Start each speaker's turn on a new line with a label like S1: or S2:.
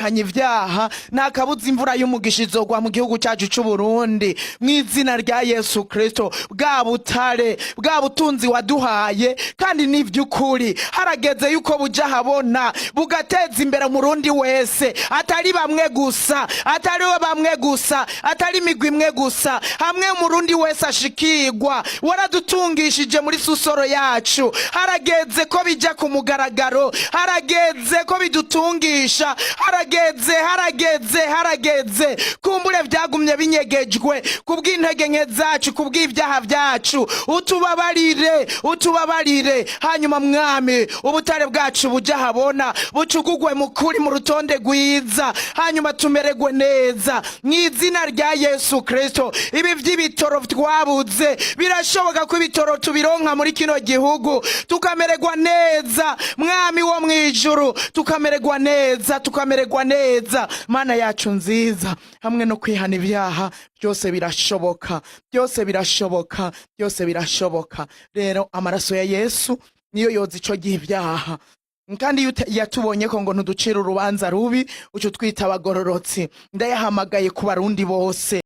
S1: Hanya ibyaha, nta kabuza imvura y'umugisha izogwa mu gihugu cyacu cy'u Burundi mu izina rya Yesu Kristo. Bwa butare, bwa butunzi waduhaye, kandi n'iby'ukuri harageze yuko buja habona, bugateza imbere Umurundi wese, atari bamwe gusa, atari bamwe gusa, atari imigwi imwe gusa, hamwe Umurundi wese ashikirwa. Waradutungishije muri sous-sol yacu, harageze ko bijya ku mugaragaro, harageze ko bidutungisha, harageze, harageze, harageze. Kumbure byagumye binyegejwe kubw'intege nke zacu, kubw'ibyaha byacu. Utubabarire, utubabarire. Hanyuma Mwami, ubutare bwacu bujya habona, bucugugwe mu kuri, mu rutonde rwiza, hanyuma tumererwe neza mu izina rya Yesu Kristo. Ibi by'ibitoro twabuze, birashoboka ko ibitoro tubironka muri kino gihugu, tukamererwa neza. Mwami wo mu ijuru, tukamererwa neza, tukamererwa neza. Mana yacu nziza, hamwe no kwihana ibyaha, byose birashoboka, byose birashoboka, byose birashoboka. Rero amaraso ya Yesu niyo yoza ico gihe ibyaha. Kandi iyo yatubonye ko ngo ntuducire urubanza rubi, uca utwita abagororotsi. Ndayahamagaye ku Barundi bose.